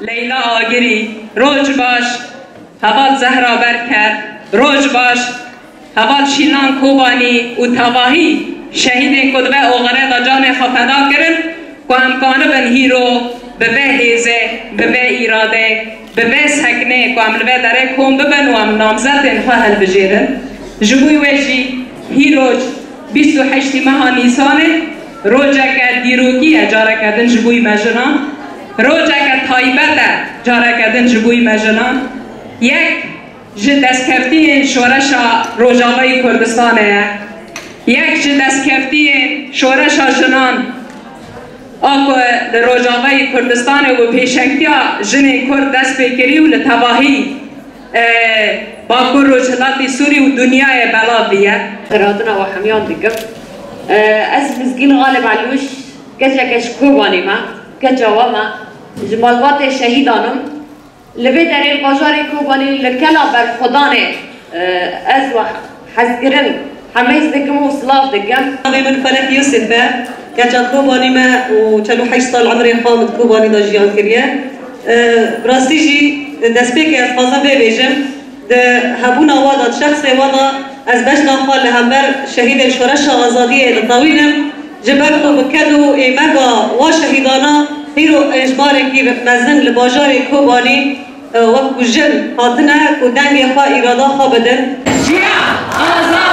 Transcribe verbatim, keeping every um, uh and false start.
Leyla Agirî, roj baş, heval Zehra Berker, roj baş, heval Şîlan Kobanî û tevahî şehîdên ku dibe oxire de canê xwe feda kirin, ku em kanibin hîro bi vê hêzê, bi vê îradê, bi vê seknê ku em li vê derê kom bibin û em namzetên xwe hilbijêrin. Ji bo wê jî hîro bîst û heştî meha Nîsanê rojeke dîrokî ye careke din ji bo me jinan, rojeke taybet e careke din ji bo me jinan. Yek ji destkeftiyên şoreşa Rojavayî Kurdistanê ye. Yek ji destkeftiyên şoreşa jinan a ku li Rojavayî Kurdistanê û pêşengtiya jinên Kurd dest pê kirî û li tevahî, e, Bakur Rojhilatê Sûrî û dinyayê belav bûye. Xiratina we hemiyan dikim. E, ez Mizgîn Xalib Elûş, keçeke ji Kobanê me, keça we me, ji malbatê şehîdan im. Li vê derê li bajarê Kobanî li kela berxwedanê, e, ez we hezkirin hemêz dikim û silav dikim. Navê min Felek Yusuf e. Keça Kobanî me û çel û heşt sal emirê xwe min di Kobanî de jiyan kiriye. E, bi rastî jî destpêkê ez dixwazim vê bêjim. Di hebûna we de, di şexsê we de ez bejna xwe li hember şehîdên Şoreşa Azadiyê ditewînim. Ji ber ku bi ked û êmega wa şehîdana hîro êjmarekî mezin li bajarê Kobanî, e, wek ku jin hatine ku dengê xwe, îrada xwe bidin. Jiyan azad!